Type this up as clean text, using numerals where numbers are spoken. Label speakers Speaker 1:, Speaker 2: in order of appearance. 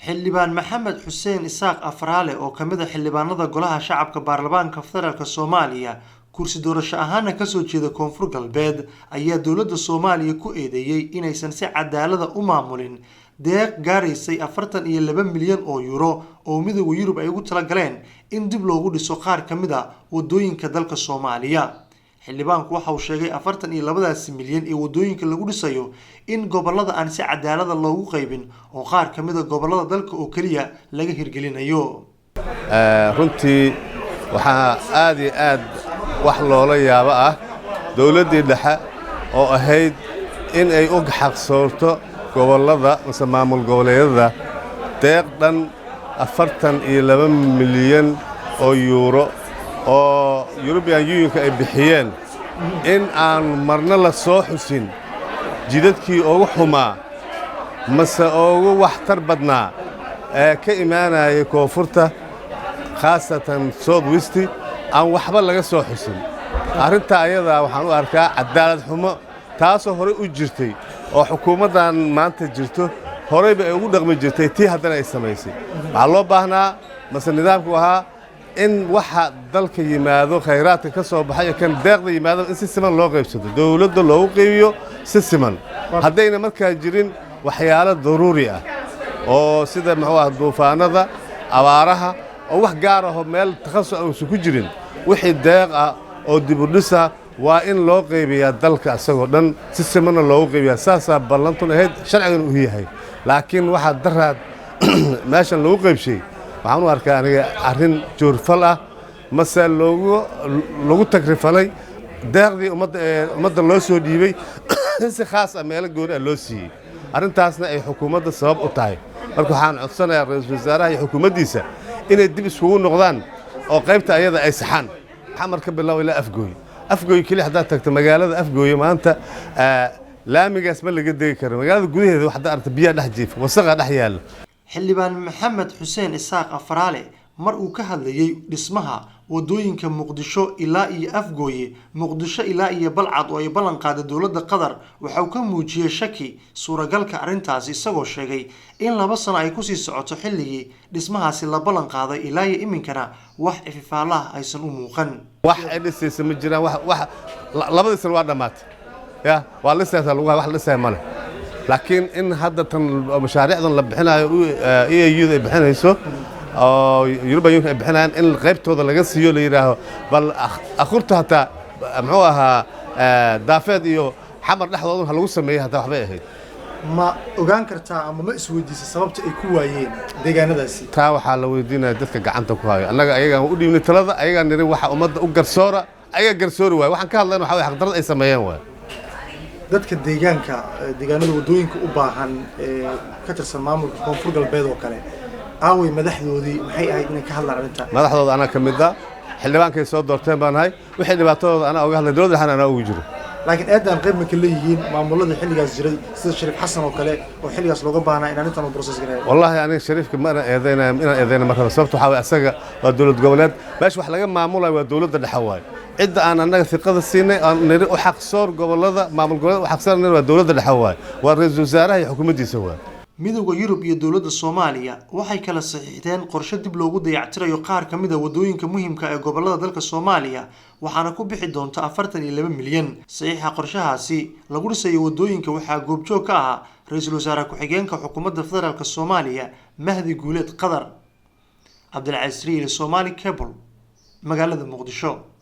Speaker 1: Xildhibaan Maxamed Xuseen Isaaq Afraale, oo ka mid ah xildhibaanada Golaha Shacabka Baarlamaanka Federaalk Soomaaliya, kursi doorasho ahaana kasoo jeeda Koonfur Galbeed, ayaa dowladda Soomaaliya ku eedeeyey inaysan si cadaalada u maamulin deeq gaaraysay 42 milyan oo euro oo Midowda Yurub ay ugu talagaleen in dib loogu dhiso qaar ka mid ah wadooyinka dalka Soomaaliya. Xildhibaanku waxa uu sheegay 42daasi milyan ee wadooyinka lagu dhisayo in gobolada aan si cadaalada loogu qaybin, oo qaar ka mid ah gobolada dalka oo keliya laga hirgelinayo.
Speaker 2: Runtii waxaa aad iyo aad wax loola yaabo ah dowladdii dhexe oo ahayd in ay u xaqsoorto gobollada mase maamul goboleedyada deeq dhan 42 milyan oo yuuro oo European Unionka ay bixiyeen, in aan marna la soo xusin jidadkii ugu xumaa mase ugu waxtar badnaa ee ka imaanayay koonfurta, khaasatan South West, aan waxba laga soo xusin. Arrintaa ayadaa waxaan u arkaa caddaalad xumo, taasoo horey u jirtay oo xukuumaddan maanta jirto horeyba ay ugu dhaqmi jirtay, tii haddana ay samaysay. Waxaa loo baahnaa mase nidaamku ahaa in waxa dalka yimaado, khayraadka ka soo baxay iyo kan deeqda yimaado, in si siman loo qaybsado, dowladda loogu qaybiyo si siman, haddayna markaa jirin waxyaalo daruuri ah oo sida, muxuu ah, duufaanada, abaaraha oo wax gaar ahoo meel takhasus uusan ku jirin. Wixii deeq ah oo dibudhisa waa in loo qaybiyaa dalka isagoo dhan, si simanna loogu qaybiyaa. Saasaa ballantun ahayd, sharcigan uu yahay. Laakiin waxaa daraad meeshan lagu qaybshay waxaan u arkaa aniga arrin joorfal ah mase loogu lagu tagrifalay deeqdii ummadda ee ummadda loo soo dhiibay, in si khaas ah meelo gooni ah loo siiyey, arrintaasna ay xukuumadda sabab u tahay. Marka waxaan codsanayaa ra-iisul wasaaraha iyo xukuumaddiisa inay dib iskugu noqdaan oo qaybta ayada ay saxaan. Xamar ka bilow ilaa Afgooy, Afgooy keli haddaad tagto, magaalada Afgooye maanta laamigaas ma laga degi karo. Magaalada gudaheeda waxaad aragta biyaha dhex jiifa, wasaqa dhex yaalla.
Speaker 1: Xildhibaan Maxamed Xuseen Isaaq Afraale mar uu ka hadlayey dhismaha wadooyinka Muqdisho ilaa iyo Afgooye, Muqdisho ilaa iyo Balcad oo ay ballan qaaday dowladda Qatar, waxa uu ka muujiyey shaki suuragalka arrintaasi, isagoo sheegay in 2 sano ay kusii socoto xilligii dhismahaasi la ballan qaaday, ilaa iyo iminkana wax ififaalaha aysan u muuqan.
Speaker 2: Wax ay dhisaysa ma jiraan. Wax labadii sano waa dhammaatay, ya waa lisaysa lagu wax la dhisaya male. Laakiin in hadda tan mashaariicdan la bixinayo, EAU da ay bixinayso oo European Union ay bixinayaan, in qaybtooda laga siiyo, la yidhaaho bal akhurta hataa, muxuu ahaa, Daafeed iyo Xamar dhexdooda ha lagu sameeyey, hataa waxbay ahayd.
Speaker 3: Ma ogaan kartaa ama ma isweydiisay sababta ay ku waayeen deegaanadaasi?
Speaker 2: Taa waxaa la weydiinaya dadka gacanta ku hayo. Annaga ayagaan u dhiibnay talada, ayagaan niri waxa ummadda u garsoora, ayagaa garsoori waay. Waxaan ka hadlayna waxa way xaqdarrada ay sameeyeen waay.
Speaker 3: Dadka deegaanka, deegaanada waddooyinka u baahan ee ka tirsan maamulka Koonfur Galbeed oo kale, aaway madaxdoodii? Maxay ahayd inay ka hadlaan arrinta?
Speaker 2: Madaxdooda anaa ka mid ah, xildhibaankay soo doorteen baan nahay. Wixii dhibaatadooda anaa uga hadlay, dowladda dhexna anaa ugu jiro.
Speaker 3: Laakiin eedan qayb ma ka leeyihiin maamuladii xilligaas jiray, sida Shariif Xasan oo kale, oo xilligaas looga baahnaa in arrintan uu process gareeyo?
Speaker 2: Wallaahi aniga Shariifka ma ana eedeynaya, inaan eedeyna ma rabo. Sababta waxaa waye asaga waa dowlad goboleed, meesha wax laga maamulayo waa dowladda dhexe waaye. Cidda aan annaga thiqada siinay, aan niri u xaqsoor gobolada, maamul goboleed u xaqsoor niri, waa dowladda dhexe waaye, waa ra-iisul wasaaraha iyo xukuumaddiisa waaye.
Speaker 1: Midowda Yurub iyo dowladda Soomaaliya waxay kala saxiixdeen qorshe dib loogu dayactirayo qaar ka mid ah wadooyinka muhiimka ee gobolada dalka Soomaaliya, waxaana ku bixi doonta 42 milyan. Saxiixa qorshahaasi lagu dhisayo wadooyinka waxaa goobjoog ka ahaa ra-iisul wasaare ku-xigeenka xukuumadda federaalk Soomaaliya, Mahdi Guuleed Qadar. Cabdilcasiis Riili, Somali Cable, magaalada Muqdisho.